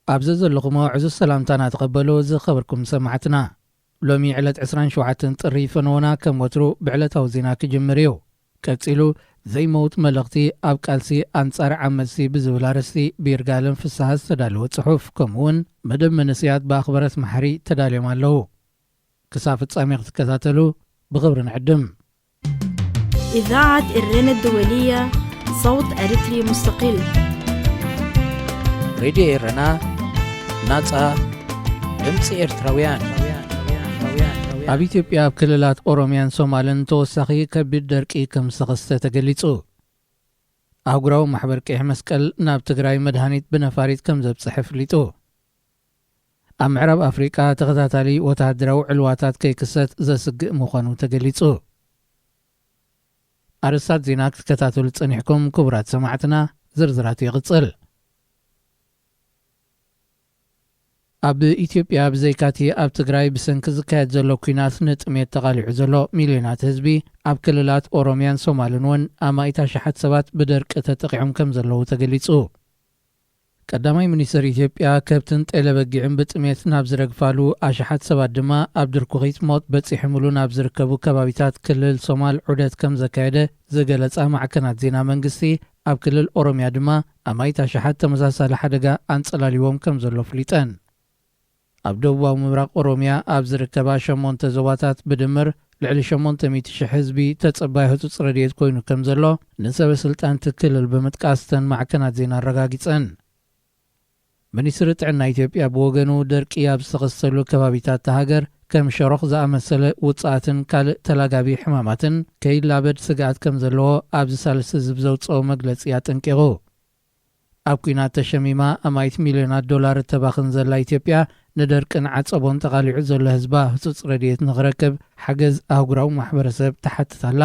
ኣብ ዘዘለኹሞ ዕዙዝ ሰላምታና ተቐበሉ ዝኸበርኩም ሰማዕትና። ሎሚ ዕለት ዕስራን ሸውዓተን ጥሪ ፈነወና ከም ወትሩ ብዕለታዊ ዜና ክጅምር እዩ። ቀጺሉ ዘይመውት መልእኽቲ ኣብ ቃልሲ ኣንጻር ዓመጽሲ ብዝብል ኣርእስቲ ብይርጋለም ፍስሃ ዝተዳለወ ጽሑፍ፣ ከምኡውን መደብ መንእሰያት ብኣኽበረት መሓሪ ተዳልዮም ኣለዉ። ክሳብ ፍጻሜ ክትከታተሉ ብኽብሪ ንዕድም። إذاعة إرنا الدولية، صوت أريتري مستقل. ሬድዮ ኤረና፣ ናጻ ድምጺ ኤርትራውያን። ኣብ ኢትዮጵያ ኣብ ክልላት ኦሮምያን ሶማልን ተወሳኺ ከቢድ ደርቂ ከም ዝተኸስተ ተገሊጹ። ኣህጉራዊ ማሕበር ቀይሕ መስቀል ናብ ትግራይ መድሃኒት ብነፋሪት ከም ዘብጽሐ ኣፍሊጡ። ኣብ ምዕራብ ኣፍሪቃ ተኸታታሊ ወተሃደራዊ ዕልዋታት ከይክሰት ዘስግእ ምዃኑ ተገሊጹ። ኣርእስታት ዜና ክትከታተሉ ጸኒሕኩም ክቡራት ሰማዕትና፣ ዝርዝራቱ ይቕጽል። ኣብ ኢትዮጵያ ብዘይካቲ ኣብ ትግራይ ብሰንኪ ዝካየድ ዘሎ ኲናት ንጥሜት ተቓሊዑ ዘሎ ሚልዮናት ህዝቢ፣ ኣብ ክልላት ኦሮምያን ሶማልን እውን ኣማኢት ኣሽሓት ሰባት ብደርቂ ተጠቒዖም ከም ዘለዉ ተገሊጹ። ቀዳማይ ሚኒስትር ኢትዮጵያ ከብትን ጤለ በጊዕን ብጥሜት ናብ ዝረግፋሉ፣ ኣሽሓት ሰባት ድማ ኣብ ድርኩኺት ሞት በጺሖምሉ ናብ ዝርከቡ ከባቢታት ክልል ሶማል ዑደት ከም ዘካየደ ዝገለጻ ማዕከናት ዜና መንግስቲ፣ ኣብ ክልል ኦሮምያ ድማ ኣማኢት ኣሽሓት ተመሳሳሊ ሓደጋ ኣንጸላልዎም ከም ዘሎ ኣፍሊጠን። ኣብ ደቡባዊ ምብራቕ ኦሮምያ ኣብ ዝርከባ ሸሞንተ ዞባታት ብድምር ልዕሊ ሸሞንተ ሚእቲ ሽሕ ህዝቢ ተጸባይ ህጹጽ ረድኤት ኮይኑ ከም ዘሎ ንሰበ ስልጣን እቲ ክልል ብምጥቃስ እተን ማዕከናት ዜና ኣረጋጊጸን። ሚኒስትሪ ጥዕና ኢትዮጵያ ብወገኑ፣ ደርቂ ኣብ ዝተኸሰተሉ ከባቢታት እታ ሃገር ከም ሸሮኽ ዝኣመሰለ ውጽኣትን ካልእ ተላጋቢ ሕማማትን ከይላበድ ስግኣት ከም ዘለዎ ኣብዚ ሳልስቲ እዚ ብዘውጽኦ መግለጺ ኣጠንቂቑ። ኣብ ኲናት ተሸሚማ ኣማኢት ሚልዮናት ዶላር እተባኽን ዘላ ኢትዮጵያ፣ ንደርቅን ዓጸቦን ተቓሊዑ ዘሎ ህዝባ ህጹጽ ረድኤት ንኽረክብ ሓገዝ ኣህጉራዊ ማሕበረሰብ ትሓትት ኣላ።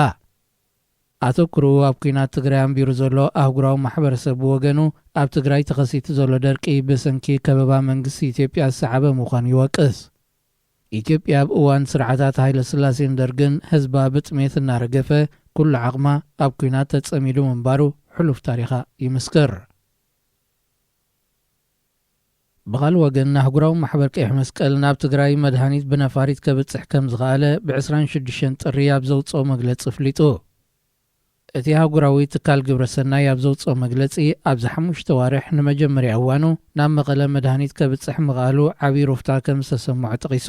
ኣተኩርኡ ኣብ ኲናት ትግራይ ኣንቢሩ ዘሎ ኣህጉራዊ ማሕበረሰብ ብወገኑ፣ ኣብ ትግራይ ተኸሲቱ ዘሎ ደርቂ ብሰንኪ ከበባ መንግስቲ ኢትዮጵያ ዝሰዓበ ምዃኑ ይወቅስ። ኢትዮጵያ ኣብ እዋን ስርዓታት ሃይለ ስላሴን ደርግን ህዝባ ብጥሜት እናረገፈ፣ ኩሉ ዓቕማ ኣብ ኲናት ተጸሚዱ ምንባሩ ሕሉፍ ታሪኻ ይምስክር። ብኻልእ ወገን፣ ኣህጉራዊ ማሕበር ቀይሕ መስቀል ናብ ትግራይ መድሃኒት ብነፋሪት ከብጽሕ ከም ዝኸኣለ ብ ዕስራን ሽዱሽተን ጥሪ ኣብ ዘውጽኦ መግለጺ ኣፍሊጡ። እቲ ኣህጉራዊ ትካል ግብረ ሰናይ ኣብ ዘውጽኦ መግለጺ፣ ኣብዚ ሓሙሽተ ዋርሕ ንመጀመርያ እዋኑ ናብ መቐለ መድሃኒት ከብጽሕ ምኽኣሉ ዓብዪ ሩፍታ ከም ዝተሰምዖ ጠቒሱ።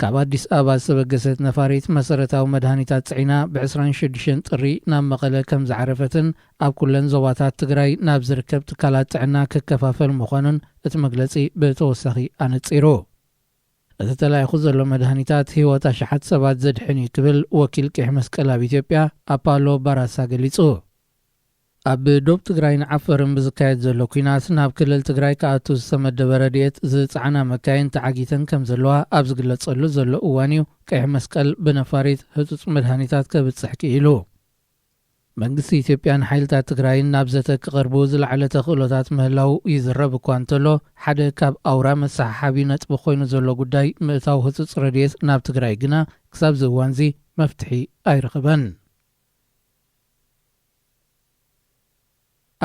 ካብ ኣዲስ ኣበባ ዝተበገሰት ነፋሪት መሰረታዊ መድሃኒታት ጽዒና ብ ዕስራን ሽዱሽተን ጥሪ ናብ መቐለ ከም ዝዓረፈትን ኣብ ኩለን ዞባታት ትግራይ ናብ ዝርከብ ትካላት ጥዕና ክከፋፈል ምዃኑን እቲ መግለጺ ብተወሳኺ ኣነጺሩ። እቲ ተላኢኹ ዘሎ መድሃኒታት ህይወት ኣሽሓት ሰባት ዘድሕን እዩ ክብል ወኪል ቀይሕ መስቀል ኣብ ኢትዮጵያ ኣፓሎ ባራሳ ገሊጹ። ኣብ ዶብ ትግራይን ዓፈርን ብዝካየድ ዘሎ ኲናት ናብ ክልል ትግራይ ክኣቱ ዝተመደበ ረድኤት ዝጸዓና መካይን ተዓጊተን ከም ዘለዋ ኣብ ዝግለጸሉ ዘሎ እዋን እዩ ቀይሕ መስቀል ብነፋሪት ህጹጽ መድሃኒታት ከብጽሕ ክኢሉ። መንግስቲ ኢትዮጵያን ሓይልታት ትግራይን ናብ ዘተ ክቐርቡ ዝለዓለ ተኽእሎታት ምህላው ይዝረብ እኳ እንተሎ፣ ሓደ ካብ ኣውራ መሰሓሓቢ ነጥቢ ኮይኑ ዘሎ ጉዳይ ምእታው ህጹጽ ረድኤት ናብ ትግራይ ግና ክሳብ እዚ እዋንዚ መፍትሒ ኣይረኸበን።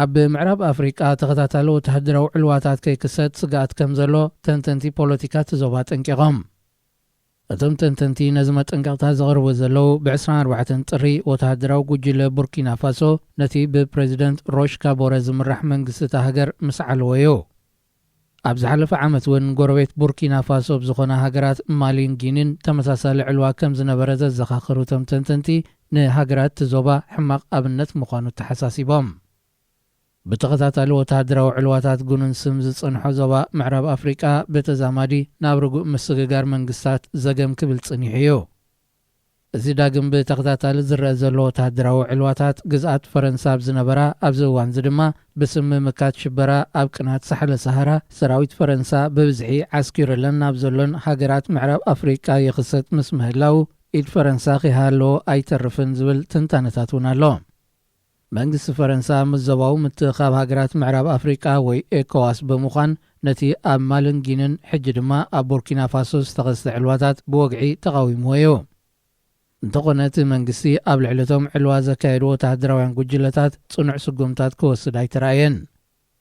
ኣብ ምዕራብ ኣፍሪቃ ተኸታታሊ ወተሃደራዊ ዕልዋታት ከይክሰት ስግኣት ከም ዘሎ ተንተንቲ ፖለቲካ እቲ ዞባ ኣጠንቂቖም። እቶም ተንተንቲ ነዚ መጠንቀቕታ ዘቕርቡ ዘለዉ፣ ብ ዕስራን ኣርባዕተን ጥሪ ወተሃደራዊ ጉጅለ ቡርኪና ፋሶ ነቲ ብፕረዚደንት ሮሽ ካቦረ ዝምራሕ መንግስቲ እታ ሃገር ምስ ዓለዎ እዩ። ኣብ ዝሓለፈ ዓመት እውን ጎረቤት ቡርኪና ፋሶ ኣብ ዝኾና ሃገራት ማሊን ጊኒን ተመሳሳሊ ዕልዋ ከም ዝነበረ ዘዘኻኸሩ እቶም ተንተንቲ፣ ንሃገራት እቲ ዞባ ሕማቕ ኣብነት ምዃኑ ተሓሳሲቦም። ብተኸታታሊ ወተሃደራዊ ዕልዋታት ግኑን ስም ዝጸንሖ ዞባ ምዕራብ ኣፍሪቃ ብተዛማዲ ናብ ርጉእ ምስግጋር መንግስታት ዘገም ክብል ጽኒሑ እዩ። እዚ ዳግም ብተኸታታሊ ዝረአ ዘሎ ወተሃደራዊ ዕልዋታት፣ ግዝኣት ፈረንሳ ኣብ ዝነበራ ኣብዚ እዋንዚ ድማ ብስም ምምካት ሽበራ ኣብ ቅናት ሳሕለ ሰሃራ ሰራዊት ፈረንሳ ብብዝሒ ዓስኪሩለን ናብ ዘሎን ሃገራት ምዕራብ ኣፍሪቃ ይኽሰት ምስ ምህላው፣ ኢድ ፈረንሳ ከይሃለዎ ኣይተርፍን ዝብል ትንታነታት እውን ኣሎ። መንግስቲ ፈረንሳ ምስ ዞባዊ ምትእኽኻብ ሃገራት ምዕራብ ኣፍሪቃ ወይ ኤኮዋስ ብምዃን፣ ነቲ ኣብ ማልን ጊንን ሕጂ ድማ ኣብ ቡርኪና ፋሶ ዝተኸስተ ዕልዋታት ብወግዒ ተቓዊምዎ እዩ። እንተኾነ፣ እቲ መንግስቲ ኣብ ልዕሊ እቶም ዕልዋ ዘካየዱ ወተሃደራውያን ጉጅለታት ጽኑዕ ስጉምታት ክወስድ ኣይተራእየን።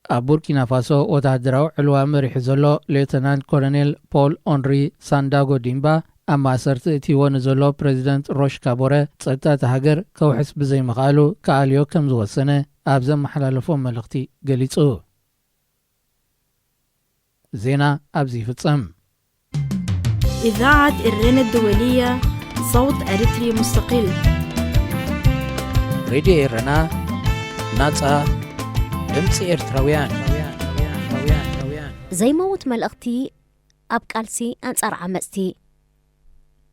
ኣብ ቡርኪና ፋሶ ወተሃደራዊ ዕልዋ መሪሑ ዘሎ ሌተናንት ኮሎኔል ፖል ኦንሪ ሳንዳጎ ዲምባ፣ ኣብ ማእሰርቲ እትይዎ ንዘሎ ፕረዚደንት ሮሽ ካቦረ፣ ጸጥታ እታ ሃገር ከውሕስ ብዘይምኽኣሉ፣ ክኣልዮ ከም ዝወሰነ ኣብ ዘመሓላለፎ መልእኽቲ ገሊጹ። ዜና ኣብዚ ይፍጸም። إذاعة إرينا الدولية، صوت أريتري مستقل. ሬድዮ ኤረና፣ ናጻ ድምጺ ኤርትራውያን። ዘይመውት መልእኽቲ ኣብ ቃልሲ ኣንጻር ዓመጽቲ።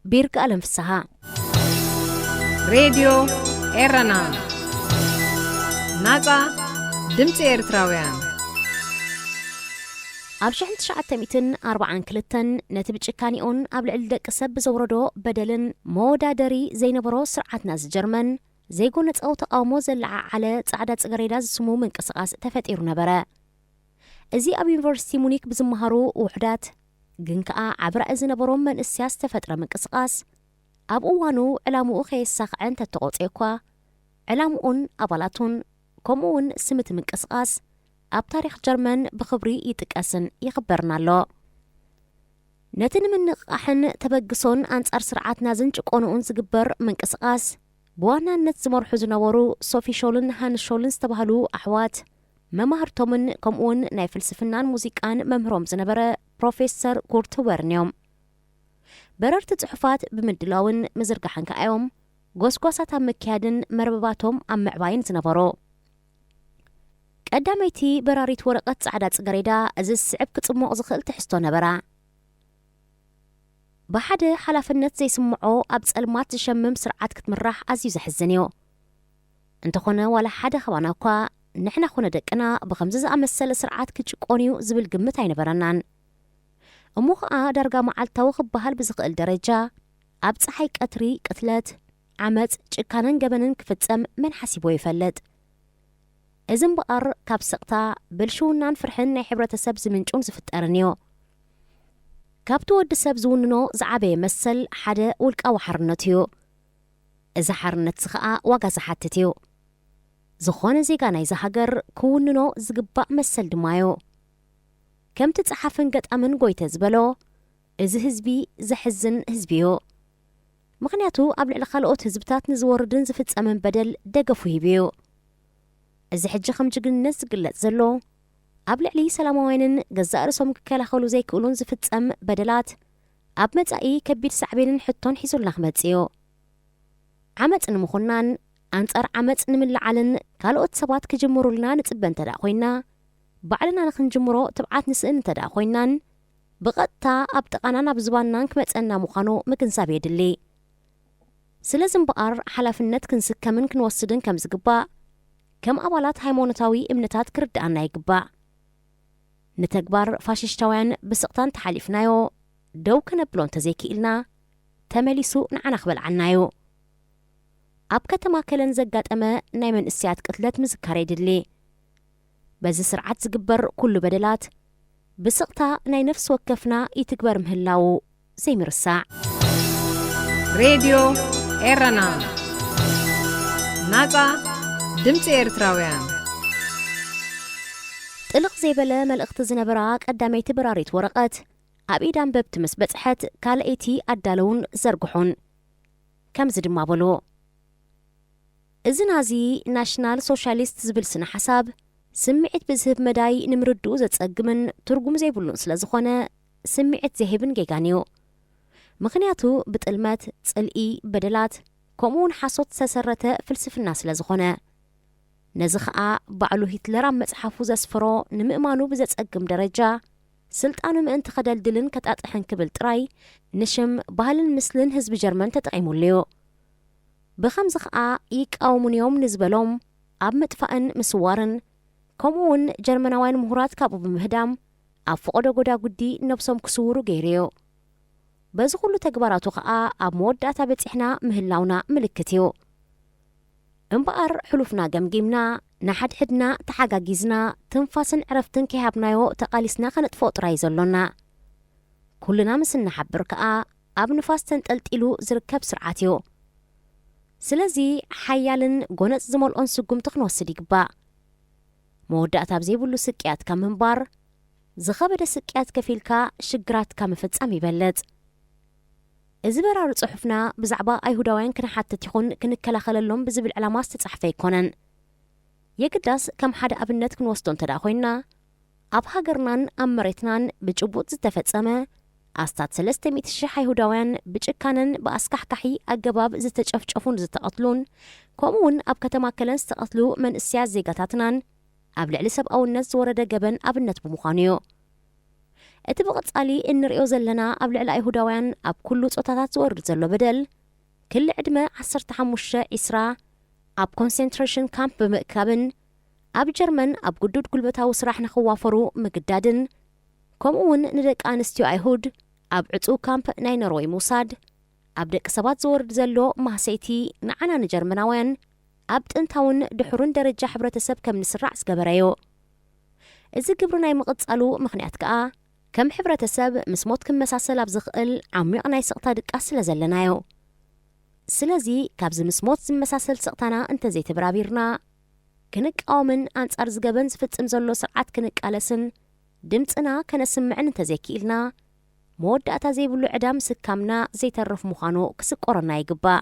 ቢርጋ ኣለም ፍስሃ። ሬድዮ ኤረና፣ ናጻ ድምጺ ኤርትራውያን። ኣብ ሽሕን ትሽዓተ ሚእትን ኣርባዓን ክልተን ነቲ ብጭካኔኡን ኣብ ልዕሊ ደቂ ሰብ ብዘውረዶ በደልን መወዳደሪ ዘይነበሮ ስርዓት ናዚ ጀርመን፣ ዘይጎነጻዊ ተቓውሞ ዘለዓዓለ ጻዕዳ ጽገሬዳ ዝስሙ ምንቅስቓስ ተፈጢሩ ነበረ። እዚ ኣብ ዩኒቨርሲቲ ሙኒክ ብዝመሃሩ ውሑዳት ግን ከኣ ዓቢ ራኢ ዝነበሮም መንእሰያት ዝተፈጥረ ምንቅስቓስ፣ ኣብ እዋኑ ዕላምኡ ከየሳኽዐ እንተተቖጽየ እኳ፣ ዕላምኡን ኣባላቱን ከምኡ እውን ስም እቲ ምንቅስቓስ ኣብ ታሪኽ ጀርመን ብኽብሪ ይጥቀስን ይኽበርን ኣሎ። ነቲ ንምንቕቓሕን ተበግሶን ኣንጻር ስርዓት ናዝን ጭቆንኡን ዝግበር ምንቅስቓስ ብዋናነት ዝመርሑ ዝነበሩ ሶፊ ሾልን ሃንስ ሾልን ዝተባህሉ ኣሕዋት፣ መማህርቶምን ከምኡውን ናይ ፍልስፍናን ሙዚቃን መምህሮም ዝነበረ ፕሮፌሰር ኩርት ዌርን እዮም። በረርቲ ጽሑፋት ብምድላውን ምዝርጋሕን ከኣ እዮም ጎስጓሳት ኣብ ምክያድን መርበባቶም ኣብ ምዕባይን ዝነበሩ። ቀዳመይቲ በራሪት ወረቐት ጻዕዳ ጽገሬዳ እዚ ዝስዕብ ክጽሞቕ ዝኽእል ትሕዝቶ ነበራ። ብሓደ ሓላፍነት ዘይስምዖ ኣብ ጸልማት ዝሸምም ስርዓት ክትምራሕ ኣዝዩ ዘሕዝን እዩ። እንተኾነ ዋላ ሓደ ካባና እኳ ንሕና ኮነ ደቅና ብኸምዚ ዝኣመሰለ ስርዓት ክጭቆን እዩ ዝብል ግምት ኣይነበረናን። እሞ ኸኣ ዳርጋ መዓልታዊ ክበሃል ብዝኽእል ደረጃ ኣብ ጸሓይ ቀትሪ ቅትለት፣ ዓመጽ፣ ጭካነን ገበንን ክፍጸም መን ሓሲብዎ ይፈልጥ? እዚ እምበኣር ካብ ስቕታ፣ ብልሽውናን ፍርሕን ናይ ሕብረተሰብ ዝምንጩን ዝፍጠርን እዩ። ካብቲ ወዲ ሰብ ዝውንኖ ዝዓበየ መሰል ሓደ ውልቃዊ ሓርነት እዩ። እዚ ሓርነት እዚ ኸኣ ዋጋ ዝሓትት እዩ። ዝኾነ ዜጋ ናይዚ ሃገር ክውንኖ ዝግባእ መሰል ድማ እዩ። ከምቲ ጸሓፍን ገጣምን ጎይተ ዝበሎ፣ እዚ ህዝቢ ዘሕዝን ህዝቢ እዩ። ምኽንያቱ ኣብ ልዕሊ ካልኦት ህዝብታት ንዝወርድን ዝፍጸምን በደል ደገፉ ሂቡ እዩ። እዚ ሕጂ ከም ጅግንነት ዝግለጽ ዘሎ፣ ኣብ ልዕሊ ሰላማውያንን ገዛእ ርእሶም ክከላኸሉ ዘይክእሉን ዝፍጸም በደላት፣ ኣብ መጻኢ ከቢድ ሳዕቤንን ሕቶን ሒዙልና ክመጽእ እዩ። ዓመጽ ንምኹናን፣ ኣንጻር ዓመጽ ንምልዓልን ካልኦት ሰባት ክጅምሩልና ንጽበ እንተ ደኣ ኮይንና፣ ባዕልና ንኽንጅምሮ ትብዓት ንስእን እንተ ደኣ ኮይንናን፣ ብቐጥታ ኣብ ጥቓናን ኣብ ዝባንናን ክመጸና ምዃኑ ምግንዛብ የድሊ። ስለዚ እምበኣር ሓላፍነት ክንስከምን ክንወስድን ከም ዝግባእ፣ ከም ኣባላት ሃይማኖታዊ እምነታት ክርድኣና ይግባእ። ንተግባር ፋሽሽታውያን ብስቕታ እንተሓሊፍናዮ፣ ደው ከነብሎ እንተዘይክኢልና፣ ተመሊሱ ንዓና ክበልዓና እዩ። ኣብ ከተማ ከለን ዘጋጠመ ናይ መንእሰያት ቅትለት ምዝካር የድሊ። በዚ ስርዓት ዝግበር ኩሉ በደላት ብስቕታ ናይ ነፍሲ ወከፍና ይትግበር ምህላዉ ዘይምርሳዕ። ሬድዮ ኤረና፣ ናጻ ድምጺ ኤርትራውያን። ጥልቕ ዘይበለ መልእኽቲ ዝነበራ ቀዳመይቲ በራሪት ወረቐት ኣብ ኢድ ኣንበብቲ ምስ በጽሐት ካልኣይቲ ኣዳለዉን ዘርግሑን። ከምዚ ድማ በሉ። እዚ ናዚ ናሽናል ሶሻሊስት ዝብል ስነ ሓሳብ ስምዒት ብዝህብ መዳይ ንምርድኡ ዘጸግምን ትርጉም ዘይብሉን ስለ ዝኾነ ስምዒት ዘህብን ጌጋን እዩ። ምኽንያቱ ብጥልመት፣ ጽልኢ፣ በደላት ከምኡ እውን ሓሶት ዝተሰረተ ፍልስፍና ስለ ዝኾነ። ነዚ ኸኣ ባዕሉ ሂትለር ኣብ መጽሓፉ ዘስፈሮ ንምእማኑ ብዘጸግም ደረጃ ስልጣኑ ምእንቲ ከደልድልን ከጣጥሕን ክብል ጥራይ ንሽም ባህልን ምስልን ህዝቢ ጀርመን ተጠቒሙሉ እዩ። ብኸምዚ ኸኣ ይቃወሙን እዮም ንዝበሎም ኣብ ምጥፋእን ምስዋርን ከምኡ እውን ጀርመናውያን ምሁራት ካብኡ ብምህዳም ኣብ ፈቐዶ ጎዳጉዲ ነብሶም ክስውሩ ገይሩ እዩ። በዚ ኩሉ ተግባራቱ ኸኣ ኣብ መወዳእታ በጺሕና ምህላውና ምልክት እዩ። እምበኣር ሕሉፍና ገምጊምና፣ ንሓድሕድና ተሓጋጊዝና፣ ትንፋስን ዕረፍትን ከይሃብናዮ ተቓሊስና ከነጥፍኦ ጥራይ እዩ ዘሎና። ኩልና ምስ እንሓብር ከኣ ኣብ ንፋስ ተንጠልጢሉ ዝርከብ ስርዓት እዩ። ስለዚ ሓያልን ጎነጽ ዝመልኦን ስጉምቲ ክንወስድ ይግባእ። መወዳእታ ኣብ ዘይብሉ ስቅያት ካብ ምንባር፣ ዝኸበደ ስቅያት ከፊልካ ሽግራትካ ምፍጻም ይበልጽ። እዚ በራሪ ጽሑፍና ብዛዕባ ኣይሁዳውያን ክንሓትት ይኹን ክንከላኸለሎም ብዝብል ዕላማ ዝተጻሕፈ ኣይኮነን። የግዳስ ከም ሓደ ኣብነት ክንወስዶ እንተ ደኣ ኮይንና፣ ኣብ ሃገርናን ኣብ መሬትናን ብጭቡጥ ዝተፈጸመ ኣስታት ሰለስተ ሚእቲ ሽሕ ኣይሁዳውያን ብጭካነን ብኣስካሕካሒ ኣገባብ ዝተጨፍጨፉን ዝተቐትሉን፣ ከምኡ እውን ኣብ ከተማ ከለን ዝተቐትሉ መንእሰያት ዜጋታትናን ኣብ ልዕሊ ሰብኣውነት ዝወረደ ገበን ኣብነት ብምዃኑ እዩ። እቲ ብቐጻሊ እንርእዮ ዘለና ኣብ ልዕሊ ኣይሁዳውያን ኣብ ኩሉ ጾታታት ዝወርድ ዘሎ በደል፣ ክሊ ዕድመ ዓሰርተ ሓሙሽተ ዒስራ ኣብ ኮንሰንትሬሽን ካምፕ ብምእካብን ኣብ ጀርመን ኣብ ግዱድ ጉልበታዊ ስራሕ ንኽዋፈሩ ምግዳድን፣ ከምኡ እውን ንደቂ ኣንስትዮ ኣይሁድ ኣብ ዕጹው ካምፕ ናይ ኖርወይ ምውሳድ፣ ኣብ ደቂ ሰባት ዝወርድ ዘሎ ማህሰይቲ ንዓና ንጀርመናውያን ኣብ ጥንታውን ድሑርን ደረጃ ሕብረተሰብ ከም ንስራዕ ዝገበረዮ። እዚ ግብሪ ናይ ምቕጻሉ ምኽንያት ከኣ ከም ሕብረተሰብ ምስ ሞት ክመሳሰል ኣብ ዝኽእል ዓሚቕ ናይ ስቕታ ድቃስ ስለ ዘለናዮ። ስለዚ ካብዚ ምስ ሞት ዝመሳሰል ስቕታና እንተዘይተበራቢርና፣ ክንቃወምን ኣንጻር ዝገበን ዝፍጽም ዘሎ ስርዓት ክንቃለስን ድምጽና ከነስምዕን እንተዘይክኢልና፣ መወዳእታ ዘይብሉ ዕዳ ምስካምና ዘይተርፍ ምዃኑ ክስቆረና ይግባእ።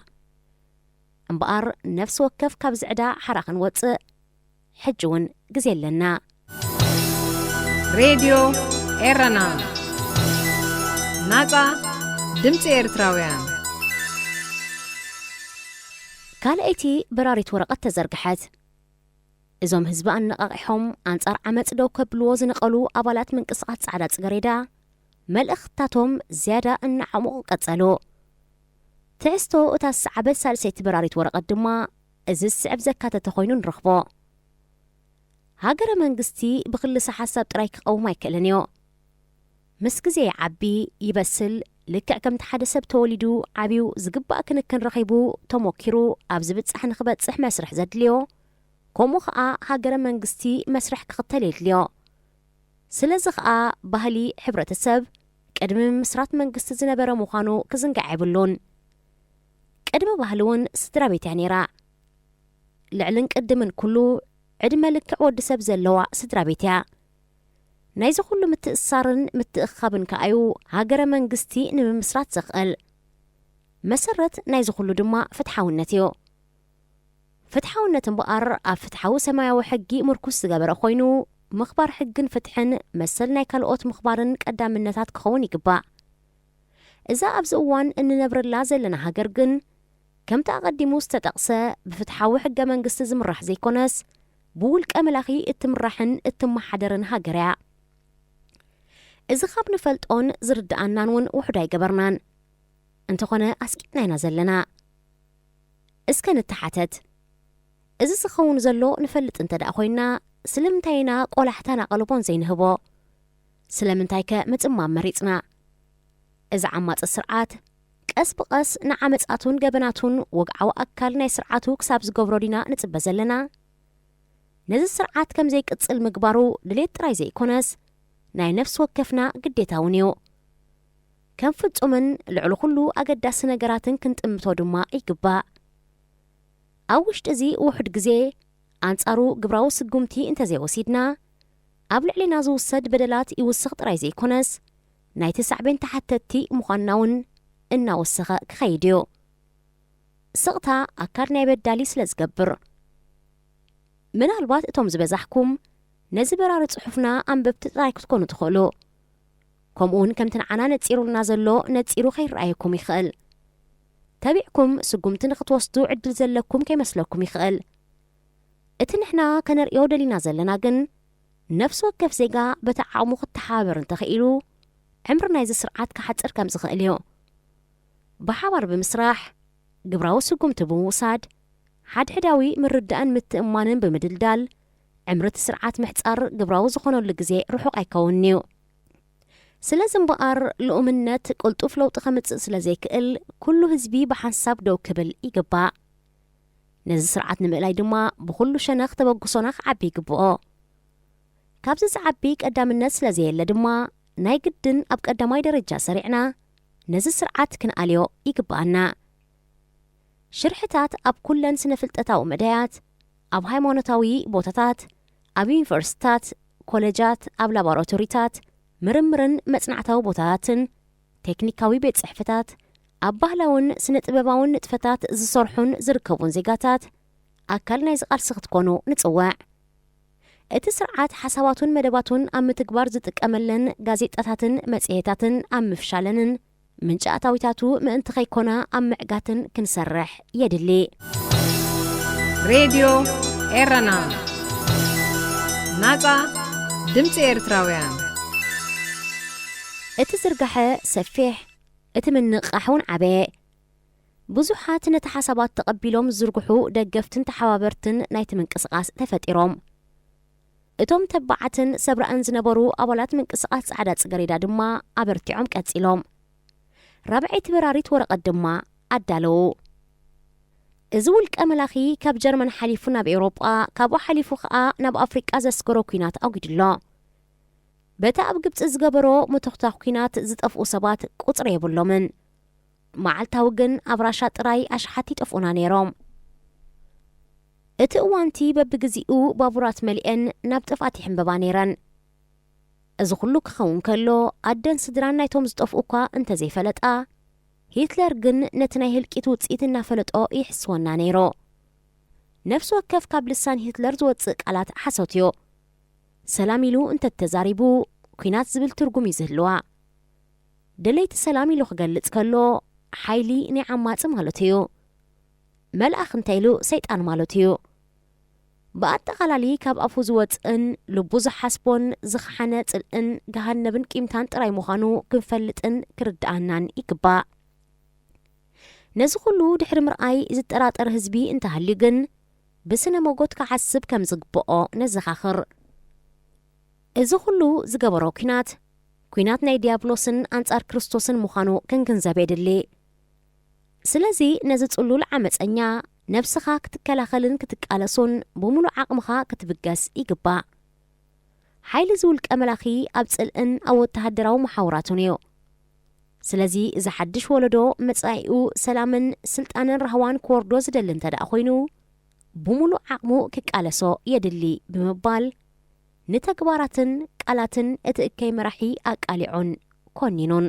እምበኣር ነፍሲ ወከፍ ካብዚ ዕዳ ሓራ ክንወጽእ ሕጂ እውን ግዜ ኣለና። ሬድዮ ኤረና፣ ናጻ ድምጺ ኤርትራውያን። ካልኣይቲ በራሪት ወረቐት ተዘርግሐት። እዞም ህዝቢ ኣነቓቒሖም ኣንጻር ዓመጽ ደው ከብልዎ ዝነቐሉ ኣባላት ምንቅስቓስ ጻዕዳ ጽገሬዳ መልእኽትታቶም ዝያዳ እናዓሙቑ ቀጸሉ። ትሕዝቶ እታ ዝሰዓበት ሳልሰይቲ በራሪት ወረቐት ድማ እዚ ዝስዕብ ዘካተተ ኮይኑ ንረኽቦ። ሃገረ መንግስቲ ብክልሰ ሓሳብ ጥራይ ክቐውም ኣይክእልን እዩ። ምስ ግዜ ይዓቢ፣ ይበስል፣ ልክዕ ከምቲ ሓደ ሰብ ተወሊዱ፣ ዓብዩ፣ ዝግባእ ክንክን ረኺቡ፣ ተሞኪሩ፣ ኣብ ዝብጻሕ ንኽበጽሕ መስርሕ ዘድልዮ፣ ከምኡ ኸኣ ሃገረ መንግስቲ መስርሕ ክኽተል የድልዮ። ስለዚ ኸኣ ባህሊ ሕብረተሰብ ቅድሚ ምምስራት መንግስቲ ዝነበረ ምዃኑ ክዝንጋዕ የብሉን። ቅድሚ ባህሊ እውን ስድራ ቤት እያ ነይራ። ልዕልን ቅድምን ኩሉ ዕድመ ልክዕ ወዲ ሰብ ዘለዋ ስድራ ቤት እያ። ናይዚ ኩሉ ምትእስሳርን ምትእኻብን ከኣዩ ሃገረ መንግስቲ ንምምስራት ዘኽእል። መሰረት ናይዚ ኩሉ ድማ ፍትሓውነት እዩ። ፍትሓውነት እምበኣር ኣብ ፍትሓዊ ሰማያዊ ሕጊ ምርኩስ ዝገበረ ኮይኑ፣ ምኽባር ሕግን ፍትሕን መሰል ናይ ካልኦት ምኽባርን ቀዳምነታት ክኸውን ይግባእ። እዛ ኣብዚ እዋን እንነብረላ ዘለና ሃገር ግን፣ ከምቲ ኣቐዲሙ ዝተጠቕሰ፣ ብፍትሓዊ ሕገ መንግስቲ ዝምራሕ ዘይኮነስ፣ ብውልቀ መላኺ እትምራሕን እትመሓደርን ሃገር እያ። እዚ ካብ ንፈልጦን ዝርድኣናን እውን ውሑድ ኣይገበርናን። እንተኾነ ኣስቂጥና ኢና ዘለና። እስከ ንተሓተት። እዚ ዝኸውን ዘሎ ንፈልጥ እንተ ደኣ ኮይንና፣ ስለምንታይ ኢና ቆላሕታን ኣቓልቦን ዘይንህቦ? ስለምንታይከ ምጽማም መሪጽና? እዚ ዓማጺ ስርዓት፣ ቀስ ብቐስ ንዓመጻቱን ገበናቱን ወግዓዊ ኣካል ናይ ስርዓቱ ክሳብ ዝገብሮ ዲና ንጽበ ዘለና? ነዚ ስርዓት ከም ዘይቅጽል ምግባሩ ድሌት ጥራይ ዘይኮነስ፣ ናይ ነፍሲ ወከፍና ግዴታ እውን እዩ። ከም ፍጹምን ልዕሊ ኩሉ ኣገዳሲ ነገራትን ክንጥምቶ ድማ ይግባእ። ኣብ ውሽጢ እዚ ውሑድ ግዜ፣ ኣንጻሩ ግብራዊ ስጉምቲ እንተዘይወሲድና፣ ኣብ ልዕሌና ዝውሰድ በደላት ይውስኽ ጥራይ ዘይኮነስ፣ ናይቲ ሳዕቤን ተሓተትቲ ምዃንና እውን እናወሰኸ ክኸይድ እዩ። ስቕታ ኣካል ናይ በዳሊ ስለ ዝገብር። ምናልባት እቶም ዝበዛሕኩም ነዚ በራሪ ጽሑፍና ኣንበብቲ ጥራይ ክትኮኑ ትኽእሉ። ከምኡውን ከምቲ ንዓና ነጺሩልና ዘሎ ነጺሩ ከይረኣየኩም ይኽእል። ተቢዕኩም ስጉምቲ ንኽትወስዱ ዕድል ዘለኩም ከይመስለኩም ይኽእል። እቲ ንሕና ከነርእዮ ደሊና ዘለና ግን፣ ነፍሲ ወከፍ ዜጋ በቲ ዓቕሙ ክተሓባበር እንተኽኢሉ፣ ዕምሪ ናይዚ ስርዓት ክሓጽር ከም ዝኽእል እዩ። ብሓባር ብምስራሕ፣ ግብራዊ ስጉምቲ ብምውሳድ፣ ሓድሕዳዊ ምርዳእን ምትእምማንን ብምድልዳል፣ ዕምሪ እቲ ስርዓት ምሕጻር ግብራዊ ዝኾነሉ ግዜ ርሑቕ ኣይከውንን እዩ። ስለዚ እምበኣር፣ ልኡምነት ቅልጡፍ ለውጢ ከምጽእ ስለ ዘይክእል፣ ኩሉ ህዝቢ ብሓንሳብ ደው ክብል ይግባእ። ነዚ ስርዓት ንምእላይ ድማ ብኹሉ ሸነኽ ተበግሶና ክዓቢ ይግብኦ። ካብዚ ዝዓቢ ቀዳምነት ስለ ዘየለ ድማ፣ ናይ ግድን ኣብ ቀዳማይ ደረጃ ሰሪዕና ነዚ ስርዓት ክንኣልዮ ይግብኣና። ሽርሕታት ኣብ ኩለን ስነ-ፍልጠታዊ መዳያት፣ ኣብ ሃይማኖታዊ ቦታታት፣ ኣብ ዩኒቨርሲታት፣ ኮለጃት፣ ኣብ ላቦራቶሪታት፣ ምርምርን መጽናዕታዊ ቦታታትን፣ ቴክኒካዊ ቤት ጽሕፈታት፣ ኣብ ባህላውን ስነ ጥበባውን ንጥፈታት ዝሰርሑን ዝርከቡን ዜጋታት ኣካል ናይዚ ቃልሲ ክትኮኑ ንጽውዕ። እቲ ስርዓት ሓሳባቱን መደባቱን ኣብ ምትግባር ዝጥቀመለን ጋዜጣታትን መጽሔታትን ኣብ ምፍሻለንን ምንጪ ኣታዊታቱ ምእንቲ ከይኮና ኣብ ምዕጋትን ክንሰርሕ የድሊ። ሬድዮ ኤረና፣ ናጻ ድምጺ ኤርትራውያን። እቲ ዝርጋሐ ሰፊሕ፣ እቲ ምንቕቓሕ እውን ዓበየ። ብዙሓት ነቲ ሓሳባት ተቐቢሎም ዝዝርግሑ ደገፍትን ተሓባበርትን ናይቲ ምንቅስቓስ ተፈጢሮም። እቶም ተባዓትን ሰብ ራእን ዝነበሩ ኣባላት ምንቅስቓስ ጻዕዳ ጽገሬዳ ድማ ኣበርቲዖም ቀጺሎም። ራብዐይቲ በራሪት ወረቐት ድማ ኣዳለዉ። እዚ ውልቀ መላኺ ካብ ጀርመን ሓሊፉ ናብ ኤውሮጳ፣ ካብኡ ሓሊፉ ኸኣ ናብ ኣፍሪቃ ዘስገሮ ኲናት ኣጒዱሎ። በቲ ኣብ ግብጺ ዝገበሮ ምትኹታኽ ኲናት ዝጠፍኡ ሰባት ቁጽሪ የብሎምን። መዓልታዊ ግን ኣብ ራሻ ጥራይ ኣሽሓት ይጠፍኡና ነይሮም። እቲ እዋንቲ በብግዜኡ ባቡራት መሊአን ናብ ጥፍኣት ይሕምበባ ነይረን። እዚ ኩሉ ክኸውን ከሎ፣ ኣደን ስድራን ናይቶም ዝጠፍኡ እኳ እንተዘይፈለጣ፣ ሂትለር ግን ነቲ ናይ ህልቂት ውጽኢት እናፈለጦ ይሕስወና ነይሩ። ነፍሲ ወከፍ ካብ ልሳን ሂትለር ዝወጽእ ቃላት ሓሶት እዩ። ሰላም ኢሉ እንተተዛሪቡ፣ ኲናት ዝብል ትርጉም እዩ ዝህልዋ። ደለይቲ ሰላም ኢሉ ክገልጽ ከሎ፣ ሓይሊ ናይ ዓማጺ ማለቱ እዩ። መልኣኽ እንተ ኢሉ ሰይጣን ማለቱ እዩ። ብኣጠቓላሊ ካብ ኣፉ ዝወጽእን ልቡ ዝሓስቦን ዝኸሓነ ጽልእን ገሃነብን ቂምታን ጥራይ ምዃኑ ክንፈልጥን ክርድኣናን ይግባእ። ነዚ ኩሉ ድሕሪ ምርኣይ ዝጠራጠር ህዝቢ እንተሃልዩ ግን፣ ብስነ መጎት ክሓስብ ከም ዝግብኦ ነዘኻኽር። እዚ ኩሉ ዝገበሮ ኲናት፣ ኲናት ናይ ዲያብሎስን ኣንጻር ክርስቶስን ምዃኑ ክንግንዘብ የድሊ። ስለዚ ነዚ ጽሉል ዓመጸኛ ነብስኻ ክትከላኸልን ክትቃለሶን ብምሉእ ዓቕምኻ ክትብገስ ይግባእ። ሓይሊ እዚ ውልቀ መላኺ ኣብ ጽልእን ኣብ ወተሃደራዊ መሓውራቱን እዩ። ስለዚ እዚ ሓድሽ ወለዶ መጻኢኡ ሰላምን ስልጣንን ራህዋን ክወርዶ ዝደሊ እንተ ደኣ ኮይኑ፣ ብምሉእ ዓቕሙ ክቃለሶ የድሊ ብምባል፣ ንተግባራትን ቃላትን እቲ እከይ መራሒ ኣቃሊዑን ኮኒኑን።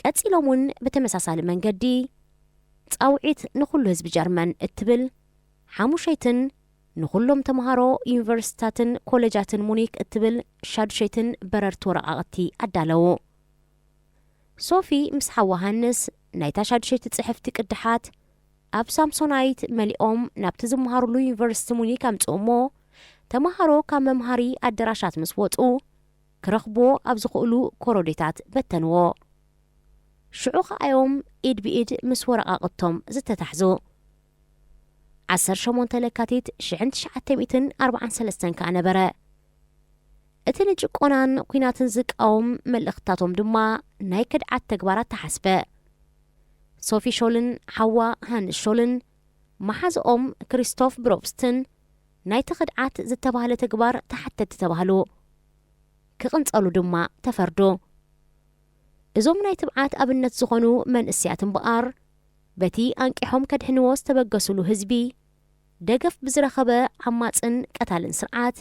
ቀጺሎም እውን ብተመሳሳሊ መንገዲ፣ ጻውዒት ንኹሉ ህዝቢ ጀርመን እትብል ሓሙሸይትን ንኹሎም ተምሃሮ ዩኒቨርሲታትን ኮለጃትን ሙኒክ እትብል ሻዱሸይትን በረርቲ ወረቓቕቲ ኣዳለዉ። ሶፊ ምስ ሓዋ ሃንስ ናይታ ሻዱሸይቲ ጽሕፍቲ ቅድሓት ኣብ ሳምሶናይት መሊኦም ናብቲ ዝመሃሩሉ ዩኒቨርሲቲ ሙኒክ ኣምጽኡ እሞ፣ ተምሃሮ ካብ መምሃሪ ኣደራሻት ምስ ወጹ፣ ክረኽብዎ ኣብ ዝኽእሉ ኮረዴታት በተንዎ። ሽዑ ኸኣ እዮም ኢድ ብኢድ ምስ ወረቓቕቶም ዝተታሕዙ። ዓሰርተ ሸሞንተ ለካቲት ሽሕን ትሽዓተ ሚእትን ኣርባዓን ሰለስተን ከኣ ነበረ። እቲ ንጭቆናን ኲናትን ዝቃወም መልእኽትታቶም ድማ ናይ ክድዓት ተግባራት ተሓስበ። ሶፊ ሾልን ሓዋ ሃንስ ሾልን መሓዝኦም ክሪስቶፍ ብሮብስትን ናይቲ ክድዓት ዝተባህለ ተግባር ተሓተቲ ተባህሉ። ክቕንጸሉ ድማ ተፈርዱ። እዞም ናይ ትብዓት ኣብነት ዝኾኑ መንእሰያት እምበኣር፣ በቲ ኣንቂሖም ከድሕንዎ ዝተበገሱሉ ህዝቢ፣ ደገፍ ብዝረኸበ ዓማጽን ቀታልን ስርዓት፣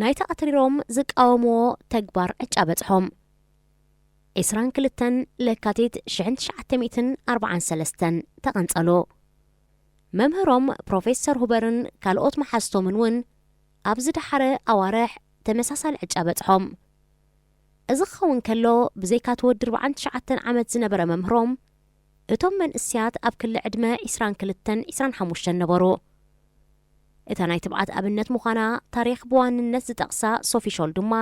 ናይቲ ኣትሪሮም ዝቃወምዎ ተግባር ዕጫ በጽሖም። ዕስራን ክልተን ለካቲት ሽሕን ትሽዓተ ሚእትን ኣርባዓን ሰለስተን ተቐንጸሉ። መምህሮም ፕሮፌሰር ሁበርን ካልኦት መሓዝቶምን እውን ኣብ ዝደሓረ ኣዋርሕ ተመሳሳሊ ዕጫ በጽሖም። እዚ ክኸውን ከሎ፣ ብዘይካ እቲ ወዲ ኣርባዓን ትሽዓተን ዓመት ዝነበረ መምህሮም፣ እቶም መንእሰያት ኣብ ክሊ ዕድመ ዕስራን ክልተን ዕስራን ሓሙሽተን ነበሩ። እታ ናይ ትብዓት ኣብነት ምዃና ታሪኽ ብዋንነት ዝጠቕሳ ሶፊ ሾል ድማ፣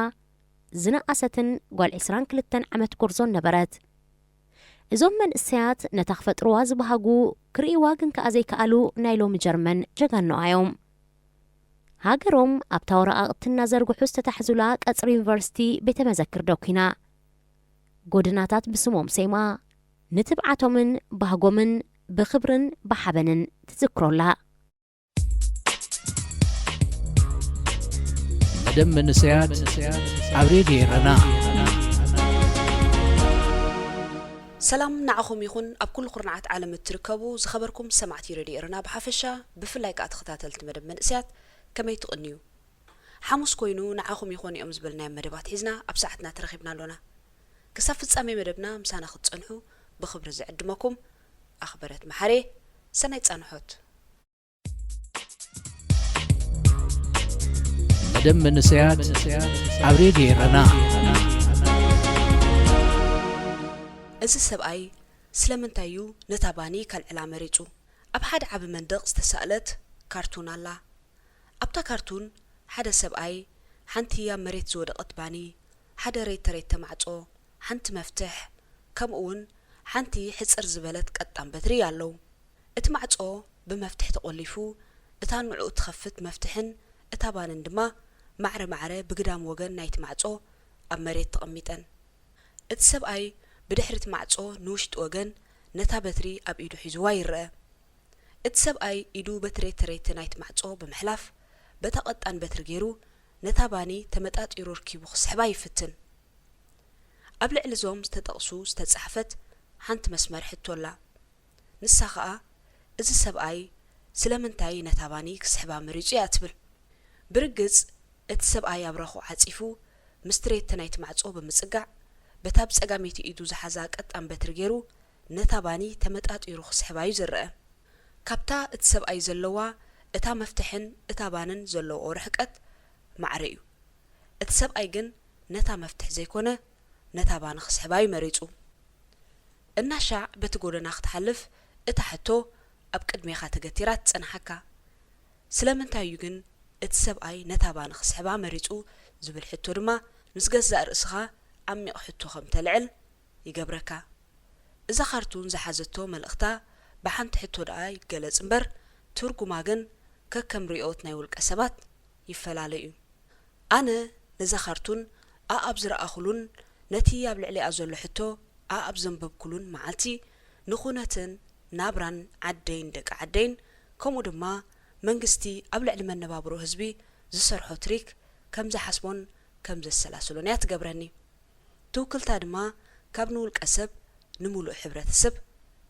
ዝነኣሰትን ጓል ዕስራን ክልተን ዓመት ጎርዞን ነበረት። እዞም መንእሰያት ነታ ክፈጥርዋ ዝበሃጉ፣ ክርእይዋ ግን ከኣ ዘይከኣሉ ናይ ሎሚ ጀርመን ጀጋኑኣ እዮም። ሃገሮም ኣብታ ወረቓቕቲ እናዘርግሑ ዝተታሕዙላ ቀጽሪ ዩኒቨርሲቲ ቤተ መዘክር ደኲና። ጎደናታት ብስሞም ሰይማ፣ ንትብዓቶምን ባህጎምን ብኽብርን ብሓበንን ትዝክሮላ። መደብ መንእሰያት ኣብ ሬድዮ ኤረና። ሰላም ንዓኹም ይኹን፣ ኣብ ኩሉ ኩርናዓት ዓለም እትርከቡ ዝኸበርኩም ሰማዕቲ ሬድዮ ኤረና ብሓፈሻ፣ ብፍላይ ከኣ ተኸታተልቲ መደብ መንእሰያት፣ ከመይ ትቕንዩ? ሓሙስ ኮይኑ ንዓኹም ይኾኑ እዮም ዝበልናዮም መደባት ሒዝና ኣብ ሰዓትና ተረኺብና ኣሎና። ክሳብ ፍጻሜ መደብና ምሳና ክትጸንሑ ብኽብሪ ዝዕድመኩም ኣኽበረት መሓሬ። ሰናይ ጻንሖት። መደብ መንእሰያት ኣብ ሬድዮ ኤረና። እዚ ሰብኣይ ስለምንታይ እዩ ነታ ባኒ ከልዕላ መሪጹ? ኣብ ሓደ ዓቢ መንደቕ ዝተሳእለት ካርቱን ኣላ። ኣብታ ካርቱን ሓደ ሰብኣይ፣ ሓንቲ ኣብ መሬት ዝወደቐት ባኒ፣ ሓደ ሬተሬተ ማዕጾ፣ ሓንቲ መፍትሕ፣ ከምኡውን ሓንቲ ሕጽር ዝበለት ቀጣን በትሪ ኣለዉ። እቲ ማዕጾ ብመፍትሕ ተቖሊፉ፣ እታ ንዕኡ እትኸፍት መፍትሕን እታ ባንን ድማ ማዕረ ማዕረ ብግዳም ወገን ናይቲ ማዕጾ ኣብ መሬት ተቐሚጠን። እቲ ሰብኣይ ብድሕሪ እቲ ማዕጾ ንውሽጢ ወገን ነታ በትሪ ኣብ ኢዱ ሒዝዋ ይረአ። እቲ ሰብኣይ ኢዱ በቲ ሬተሬተ ናይቲ ማዕጾ ብምሕላፍ፣ በታ ቀጣን በትሪ ገይሩ ነታ ባኒ ተመጣጢሩ ርኪቡ ክስሕባ ይፍትን። ኣብ ልዕሊ እዞም ዝተጠቕሱ ዝተጻሕፈት ሓንቲ መስመር ሕቶ ኣላ። ንሳ ኸኣ፣ እዚ ሰብኣይ ስለምንታይ ነታ ባኒ ክስሕባ መሪጹ እያ ትብል። ብርግጽ፣ እቲ ሰብኣይ ኣብራኹ ዓጺፉ፣ ምስቲ ሬተ ናይቲ ማዕጾ ብምጽጋዕ፣ በታ ብጸጋመይቲ ኢዱ ዝሓዛ ቀጣን በትሪ ገይሩ፣ ነታ ባኒ ተመጣጢሩ ክስሕባ እዩ ዝረአ። ካብታ እቲ ሰብኣይ ዘለዋ፣ እታ መፍትሕን እታ ባንን ዘለውኦ ርሕቀት ማዕረ እዩ። እቲ ሰብኣይ ግን ነታ መፍትሕ ዘይኮነ፣ ነታ ባኒ ክስሕባ እዩ መሪጹ። እናሻዕ በቲ ጎደና ክትሓልፍ፣ እታ ሕቶ ኣብ ቅድሜኻ ተገቲራ ትጸንሓካ። ስለምንታይ እዩ ግን እቲ ሰብኣይ ነታ ባኒ ክስሕባ መሪጹ ዝብል ሕቶ ድማ ምስ ገዛእ ርእስኻ ዓሚቕ ሕቶ ከም ተልዕል ይገብረካ። እዛ ካርቱን ዝሓዘቶ መልእኽታ ብሓንቲ ሕቶ ደኣ ይገለጽ እምበር፣ ትርጉማ ግን ከከም ርእዮት ናይ ውልቀ ሰባት ይፈላለ እዩ። ኣነ ነዛ ካርቱን ኣኣብ ዝረኣኹሉን ነቲ ኣብ ልዕሊኣ ዘሎ ሕቶ ኣኣብ ዘንበብኩሉን መዓልቲ፣ ንኹነትን ናብራን ዓደይን ደቂ ዓደይን፣ ከምኡ ድማ መንግስቲ ኣብ ልዕሊ መነባብሮ ህዝቢ ዝሰርሖ ትሪክ ከም ዝሓስቦን ከም ዘሰላስሎን እያ ትገብረኒ። ትውክልታ ድማ ካብ ንውልቀ ሰብ ንምሉእ ሕብረተሰብ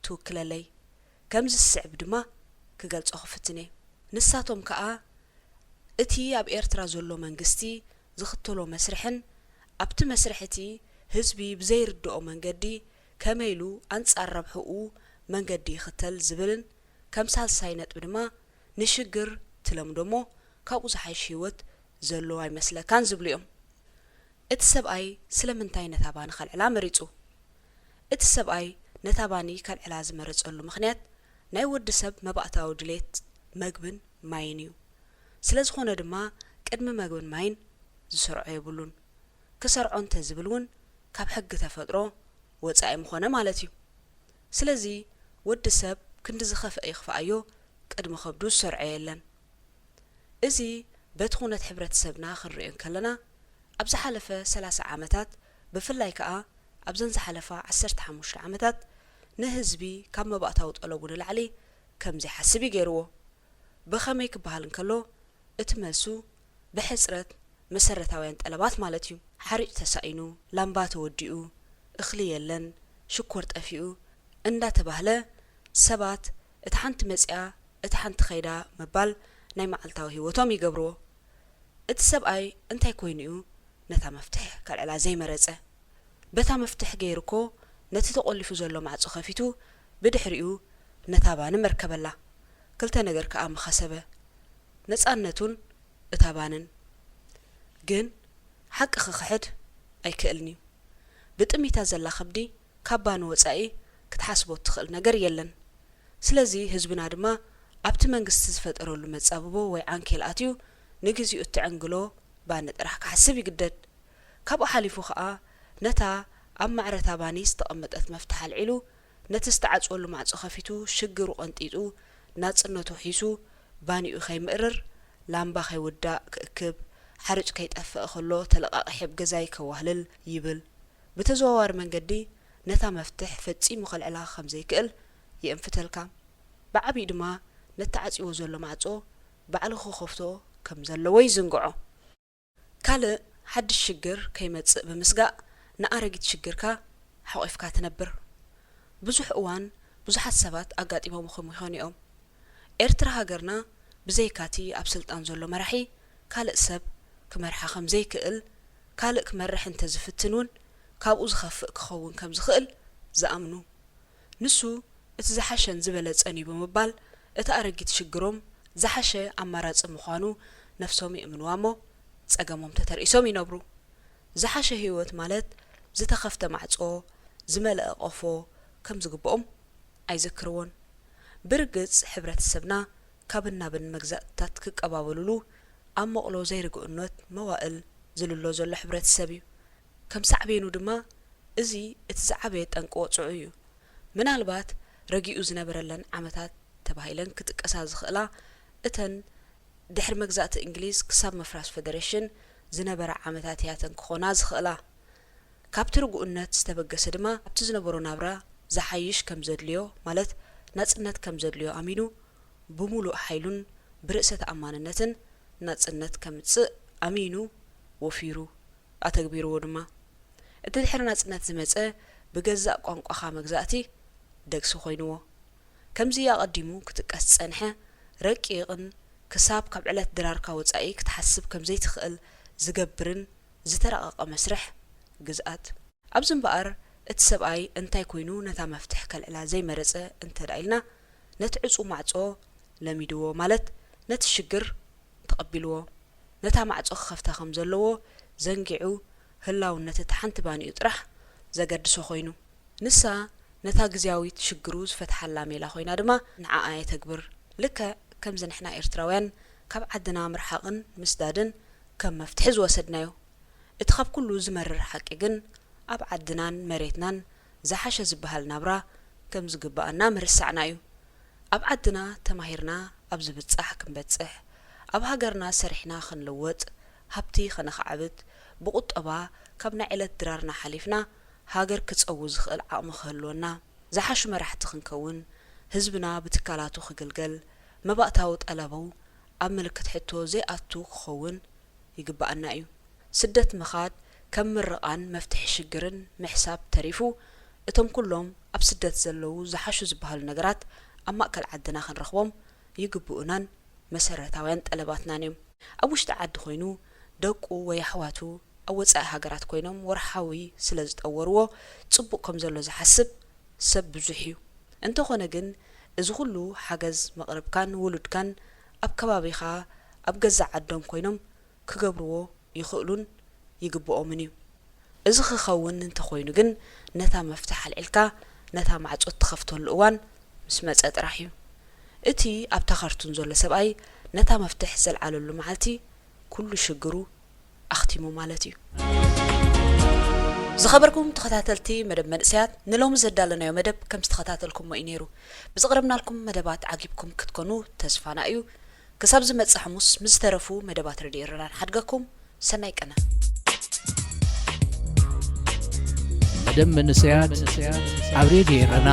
ትውክለለይ። ከምዚ ዝስዕብ ድማ ክገልጾ ክፍትን እየ። ንሳቶም ከኣ እቲ ኣብ ኤርትራ ዘሎ መንግስቲ ዝኽተሎ መስርሕን ኣብቲ መስርሕ እቲ ህዝቢ ብዘይርድኦ መንገዲ ከመይ ኢሉ ኣንጻር ረብሕኡ መንገዲ ይኽተል ዝብልን ከም ሳልሳይ ነጥቢ ድማ ንሽግር ትለምዶ እሞ ካብኡ ዝሓይሽ ህይወት ዘሎ ኣይመስለካን ዝብሉ እዮም። እቲ ሰብኣይ ስለምንታይ ነታ ባኒ ከልዕላ መሪጹ? እቲ ሰብኣይ ነታ ባኒ ከልዕላ ዝመረጸሉ ምኽንያት ናይ ወዲ ሰብ መባእታዊ ድሌት መግብን ማይን እዩ። ስለ ዝኾነ ድማ ቅድሚ መግብን ማይን ዝሰርዖ የብሉን። ክሰርዖ እንተ ዝብል እውን ካብ ሕጊ ተፈጥሮ ወጻኢ ምኾነ ማለት እዩ። ስለዚ ወዲ ሰብ ክንዲ ዝኸፍአ ይኽፍኣዮ ቅድሚ ከብዱ ዝሰርዖ የለን። እዚ በቲ ኩነት ሕብረተሰብና ክንርእዮ እንከለና፣ ኣብ ዝሓለፈ ሰላሳ ዓመታት፣ ብፍላይ ከኣ ኣብዘን ዝሓለፋ ዓሰርተ ሓሙሽተ ዓመታት፣ ንህዝቢ ካብ መባእታዊ ጠለቡ ንላዕሊ ከም ዘይሓስብ እዩ ገይርዎ። ብኸመይ ክበሃል እንከሎ፣ እቲ መልሱ ብሕጽረት መሰረታውያን ጠለባት ማለት እዩ። ሓርጭ ተሳኢኑ፣ ላምባ ተወዲኡ፣ እኽሊ የለን፣ ሽኮር ጠፊኡ እንዳተባህለ ሰባት እታ ሓንቲ መጺኣ እታ ሓንቲ ከይዳ ምባል ናይ መዓልታዊ ህይወቶም ይገብርዎ። እቲ ሰብኣይ እንታይ ኮይኑ እዩ ነታ መፍትሕ ከልዕላ ዘይመረጸ? በታ መፍትሕ ገይሩ እኮ ነቲ ተቖሊፉ ዘሎ ማዕጾ ከፊቱ ብድሕሪኡ ነታ ባኒ መርከበላ። ክልተ ነገር ከኣ ምኸሰበ፣ ነጻነቱን እታ ባንን። ግን ሓቂ ክኽሕድ ኣይክእልን እዩ። ብጥሚታ ዘላ ከብዲ ካብ ባኒ ወጻኢ ክትሓስቦ እትኽእል ነገር የለን። ስለዚ ህዝብና ድማ ኣብቲ መንግስቲ ዝፈጠረሉ መጻብቦ ወይ ዓንኬል ኣትዩ ንግዚኡ እትዕንግሎ ባኒ ጥራሕ ክሓስብ ይግደድ። ካብኡ ሓሊፉ ኸኣ ነታ ኣብ ማዕረታ ባኒ ዝተቐመጠት መፍትሕ ኣልዒሉ ነቲ ዝተዓጽወሉ ማዕጾ ከፊቱ ሽግሩ ቀንጢጡ ናጽነቱ ሒሱ ባኒኡ ከይምእርር ላምባ ከይውዳእ ክእክብ ሓርጭ ከይጠፍእ ከሎ ተለቓቒሐ ኣብ ገዛይ ከዋህልል ይብል። ብተዘዋዋሪ መንገዲ ነታ መፍትሕ ፈጺሙ ከልዕላ ከም ዘይክእል የእንፍተልካ። ብዓቢኡ ድማ ነቲ ተዓጺዎ ዘሎ ማዕጾ ባዕሉ ክኸፍቶ ከም ዘለዎ ይዝንግዖ። ካልእ ሓድሽ ሽግር ከይመጽእ ብምስጋእ ንኣረጊት ሽግርካ ሓቒፍካ ትነብር። ብዙሕ እዋን ብዙሓት ሰባት ኣጋጢሞምኹም ይኾኑ እዮም። ኤርትራ ሃገርና ብዘይካቲ ኣብ ስልጣን ዘሎ መራሒ ካልእ ሰብ ክመርሓ ከም ዘይክእል፣ ካልእ ክመርሕ እንተ ዝፍትን እውን ካብኡ ዝኸፍእ ክኸውን ከም ዝኽእል ዝኣምኑ። ንሱ እቲ ዝሓሸን ዝበለጸን እዩ ብምባል እቲ ኣረጊት ሽግሮም ዝሓሸ ኣማራጺ ምዃኑ ነፍሶም ይእምንዋ እሞ ጸገሞም ተተርኢሶም ይነብሩ። ዝሓሸ ህይወት ማለት ዝተኸፍተ ማዕጾ፣ ዝመልአ ቆፎ ከም ዝግብኦም ኣይዘክርዎን። ብርግጽ ሕብረተሰብና ካብን ናብን መግዛእትታት ክቀባበሉሉ ኣብ መቕሎ ዘይርግእነት መዋእል ዝልሎ ዘሎ ሕብረተሰብ እዩ። ከም ሳዕቤኑ ድማ እዚ እቲ ዝዓበየ ጠንቂ ወጽዑ እዩ። ምናልባት ረጊኡ ዝነበረለን ዓመታት ተባሂለን ክጥቀሳ ዝኽእላ እተን ድሕሪ መግዛእቲ እንግሊዝ ክሳብ ምፍራስ ፈደረሽን ዝነበራ ዓመታት እያተን ክኾና ዝኽእላ። ካብቲ ርጉእነት ዝተበገሰ ድማ ኣብቲ ዝነበሮ ናብራ ዝሓይሽ ከም ዘድልዮ፣ ማለት ናጽነት ከም ዘድልዮ ኣሚኑ ብምሉእ ሓይሉን ብርእሰ ተኣማንነትን ናጽነት ከምጽእ ኣሚኑ ወፊሩ ኣተግቢርዎ ድማ። እቲ ድሕሪ ናጽነት ዝመጸ ብገዛእ ቋንቋኻ መግዛእቲ ደግሲ ኮይንዎ። ከምዚ ኣቐዲሙ ክጥቀስ ዝጸንሐ ረቂቕን ክሳብ ካብ ዕለት ድራርካ ወጻኢ ክትሓስብ ከም ዘይትኽእል ዝገብርን ዝተራቐቐ መስርሕ ግዝኣት። ኣብዚ እምበኣር እቲ ሰብኣይ እንታይ ኮይኑ ነታ መፍትሕ ከልዕላ ዘይመረጸ እንተ ደኣ ኢልና፣ ነቲ ዕጹው ማዕጾ ለሚድዎ፣ ማለት ነቲ ሽግር ተቐቢልዎ። ነታ ማዕጾ ክኸፍታ ከም ዘለዎ ዘንጊዑ፣ ህላውነት እታ ሓንቲ ባኒኡ ጥራሕ ዘገድሶ ኮይኑ። ንሳ ነታ ግዝያዊት ሽግሩ ዝፈትሓላ ሜላ ኮይና ድማ ንዓኣ የተግብር። ልክዕ ከምዚ ንሕና ኤርትራውያን ካብ ዓድና ምርሓቕን ምስዳድን ከም መፍትሒ ዝወሰድናዮ። እቲ ካብ ኩሉ ዝመርር ሓቂ ግን ኣብ ዓድናን መሬትናን ዝሓሸ ዝበሃል ናብራ ከም ዝግብኣና ምርሳዕና እዩ። ኣብ ዓድና ተማሂርና ኣብ ዝብጻሕ ክንበጽሕ፣ ኣብ ሃገርና ሰሪሕና ክንልወጥ፣ ሃብቲ ከነኻዕብት፣ ብቁጠባ ካብ ናይ ዕለት ድራርና ሓሊፍና ሃገር ክጸዊ ዝኽእል ዓቕሚ ክህልወና፣ ዝሓሹ መራሕቲ ክንከውን፣ ህዝብና ብትካላቱ ክግልገል፣ መባእታዊ ጠለቡ ኣብ ምልክት ሕቶ ዘይኣቱ ክኸውን ይግብኣና እዩ። ስደት ምኻድ ከም ምርቓን መፍትሒ ሽግርን ምሕሳብ ተሪፉ፣ እቶም ኩሎም ኣብ ስደት ዘለዉ ዝሓሹ ዝበሃሉ ነገራት ኣብ ማእከል ዓድና ክንረኽቦም ይግብኡናን መሰረታውያን ጠለባትናን እዮም። ኣብ ውሽጢ ዓዲ ኮይኑ ደቁ ወይ ኣሕዋቱ ኣብ ወጻኢ ሃገራት ኮይኖም ወርሓዊ ስለ ዝጠወርዎ ጽቡቕ ከም ዘሎ ዝሓስብ ሰብ ብዙሕ እዩ። እንተኾነ ግን እዚ ኩሉ ሓገዝ መቕርብካን ውሉድካን ኣብ ከባቢኻ ኣብ ገዛእ ዓዶም ኮይኖም ክገብርዎ ይኽእሉን ይግብኦምን እዩ። እዚ ክኸውን እንተኾይኑ ግን ነታ መፍትሕ ኣልዒልካ ነታ ማዕጾ እትኸፍተሉ እዋን ምስ መጸ ጥራሕ እዩ። እቲ ኣብታ ካርቱን ዘሎ ሰብኣይ ነታ መፍትሕ ዘልዓለሉ መዓልቲ ኩሉ ሽግሩ ኣኽቲሙ ማለት እዩ። ዝኸበርኩም ተኸታተልቲ መደብ መንእሰያት፣ ንሎሚ ዘዳለናዮ መደብ ከም ዝተኸታተልኩሞ እዩ ነይሩ። ብዘቕረብናልኩም መደባት ዓጊብኩም ክትኮኑ ተስፋና እዩ። ክሳብ ዝመጽእ ሓሙስ ምስ ዝተረፉ መደባት ሬድዮ ኤረና ንሓድገኩም። ሰናይ ቀነ። መደብ መንእሰያት ኣብ ሬድዮ ኤረና።